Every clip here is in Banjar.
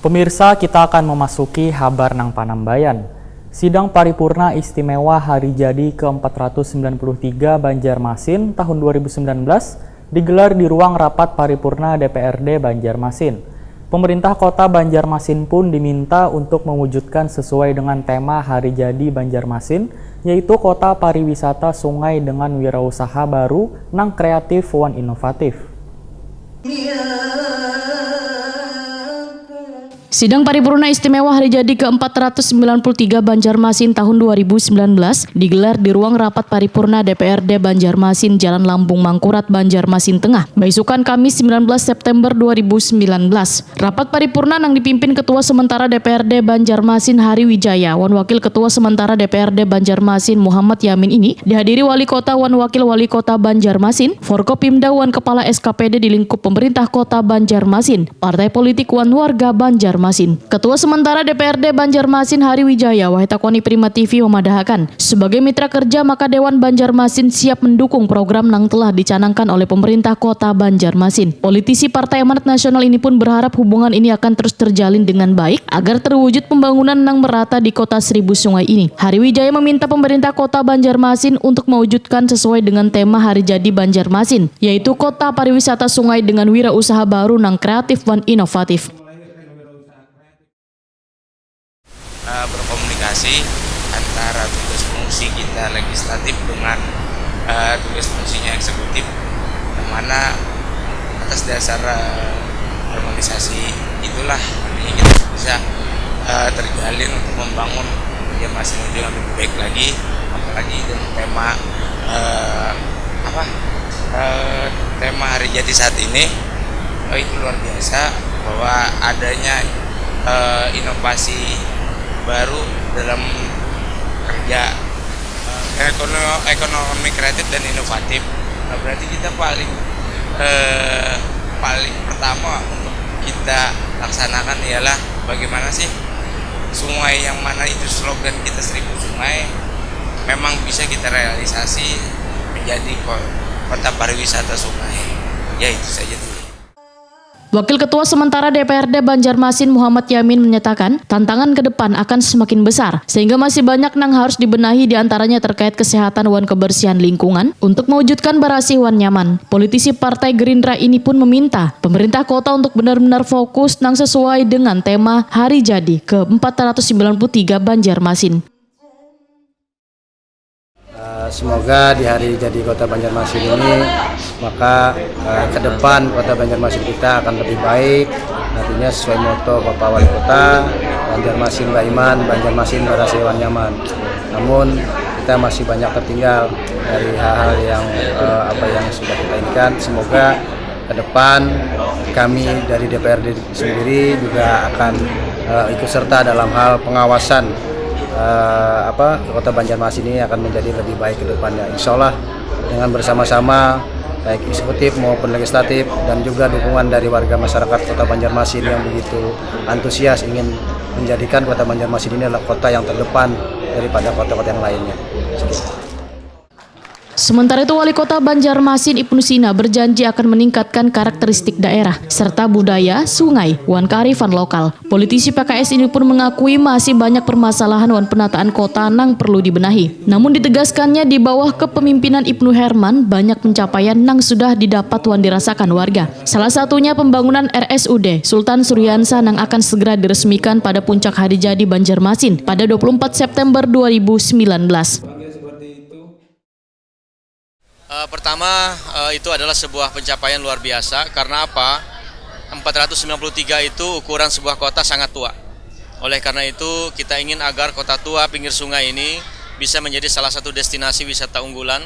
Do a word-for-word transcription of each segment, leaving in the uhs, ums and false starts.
Pemirsa, kita akan memasuki habar nang panambayan. Sidang paripurna istimewa hari jadi ke empat ratus sembilan puluh tiga Banjarmasin tahun dua ribu sembilan belas digelar di ruang rapat paripurna D P R D Banjarmasin. Pemerintah Kota Banjarmasin pun diminta untuk mewujudkan sesuai dengan tema Hari Jadi Banjarmasin, yaitu kota pariwisata sungai dengan wirausaha baru nang kreatif wan inovatif. Sidang Paripurna Istimewa Hari Jadi ke empat ratus sembilan puluh tiga Banjarmasin tahun dua ribu sembilan belas digelar di ruang rapat paripurna D P R D Banjarmasin, Jalan Lambung Mangkurat, Banjarmasin Tengah, baisukan Kamis sembilan belas September dua ribu sembilan belas. Rapat paripurna nang dipimpin Ketua Sementara D P R D Banjarmasin Hari Wijaya wan Wakil Ketua Sementara D P R D Banjarmasin Muhammad Yamin ini dihadiri Wali Kota wan Wakil Wali Kota Banjarmasin, Forkopimda wan Kepala S K P D di lingkup pemerintah Kota Banjarmasin, partai politik wan warga Banjarmasin. Ketua Sementara D P R D Banjarmasin Hari Wijaya wahai Takoni Prima T V memadahakan, sebagai mitra kerja maka Dewan Banjarmasin siap mendukung program nang telah dicanangkan oleh pemerintah Kota Banjarmasin. Politisi Partai Amanat Nasional ini pun berharap hubungan ini akan terus terjalin dengan baik agar terwujud pembangunan nang merata di Kota Seribu Sungai ini. Hari Wijaya meminta pemerintah Kota Banjarmasin untuk mewujudkan sesuai dengan tema Hari Jadi Banjarmasin, yaitu kota pariwisata sungai dengan wirausaha baru nang kreatif wan inovatif. Eh, berkomunikasi antara tugas fungsi kita legislatif dengan eh, tugas fungsinya eksekutif, yang mana atas dasar eh, harmonisasi itulah nantinya kita bisa eh, terjalin untuk membangun Banjarmasin yang lebih baik lagi, apalagi dengan tema eh, apa eh, tema Hari Jadi saat ini. Oh, itu luar biasa bahwa adanya eh, inovasi baru dalam kerja eh, ekono- ekonomi kreatif dan inovatif. Nah, berarti kita paling eh, paling pertama untuk kita laksanakan ialah bagaimana sih sungai yang mana itu slogan kita Seribu Sungai memang bisa kita realisasi menjadi ko- kota pariwisata sungai. Ya, itu saja dulu. Wakil Ketua Sementara D P R D Banjarmasin Muhammad Yamin menyatakan, tantangan ke depan akan semakin besar, sehingga masih banyak nang harus dibenahi, di antaranya terkait kesehatan wan kebersihan lingkungan untuk mewujudkan barasih wan nyaman. Politisi Partai Gerindra ini pun meminta pemerintah kota untuk benar-benar fokus nang sesuai dengan tema Hari Jadi ke empat ratus sembilan puluh tiga Banjarmasin. Eh, semoga di hari jadi Kota Banjarmasin ini, maka eh, ke depan Kota Banjarmasin kita akan lebih baik. Artinya sesuai moto Bapak Wali Kota, Banjarmasin baiman, Banjarmasin barasih wan nyaman. Namun kita masih banyak tertinggal dari hal-hal yang eh, apa yang sudah kita inginkan. Semoga ke depan kami dari D P R D sendiri juga akan eh, ikut serta dalam hal pengawasan eh, apa Kota Banjarmasin ini akan menjadi lebih baik ke depannya. Insya Allah dengan bersama-sama baik eksekutif maupun legislatif dan juga dukungan dari warga masyarakat Kota Banjarmasin yang begitu antusias ingin menjadikan Kota Banjarmasin ini adalah kota yang terdepan daripada kota-kota yang lainnya. Sekian. Sementara itu, Wali Kota Banjarmasin Ibnu Sina berjanji akan meningkatkan karakteristik daerah serta budaya, sungai, wan kearifan lokal. Politisi P K S ini pun mengakui masih banyak permasalahan wan penataan kota nang perlu dibenahi. Namun ditegaskannya, di bawah kepemimpinan Ibnu Herman banyak pencapaian nang sudah didapat wan dirasakan warga. Salah satunya pembangunan R S U D Sultan Suriansa nang akan segera diresmikan pada puncak hari jadi Banjarmasin pada dua puluh empat September dua ribu sembilan belas. Eh, pertama, eh, itu adalah sebuah pencapaian luar biasa. Karena apa? Empat ratus sembilan puluh tiga itu ukuran sebuah kota sangat tua. Oleh karena itu, kita ingin agar kota tua pinggir sungai ini bisa menjadi salah satu destinasi wisata unggulan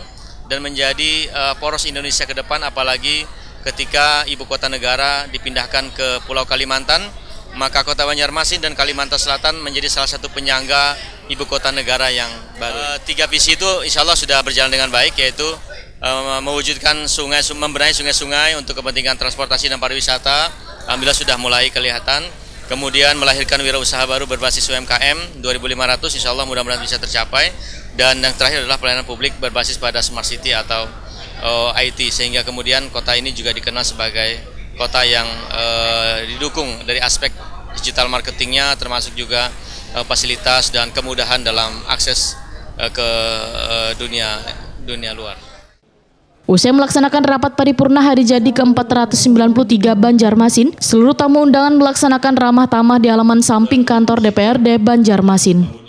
dan menjadi eh, poros Indonesia ke depan, apalagi ketika ibu kota negara dipindahkan ke Pulau Kalimantan, maka kota Banjarmasin dan Kalimantan Selatan menjadi salah satu penyangga ibu kota negara yang baru. Eh, tiga visi itu insya Allah sudah berjalan dengan baik, yaitu eh, mewujudkan sungai, membenahi sungai-sungai untuk kepentingan transportasi dan pariwisata. Alhamdulillah sudah mulai kelihatan. Kemudian melahirkan wirausaha baru berbasis U M K M dua ribu lima ratus, insya Allah mudah-mudahan bisa tercapai. Dan yang terakhir adalah pelayanan publik berbasis pada smart city atau eh, I T, sehingga kemudian kota ini juga dikenal sebagai kota yang eh, didukung dari aspek digital marketingnya, termasuk juga eh, fasilitas dan kemudahan dalam akses eh, ke eh, dunia dunia luar. Usai melaksanakan rapat paripurna hari jadi ke-empat ratus sembilan puluh tiga Banjarmasin, seluruh tamu undangan melaksanakan ramah tamah di halaman samping kantor D P R D Banjarmasin.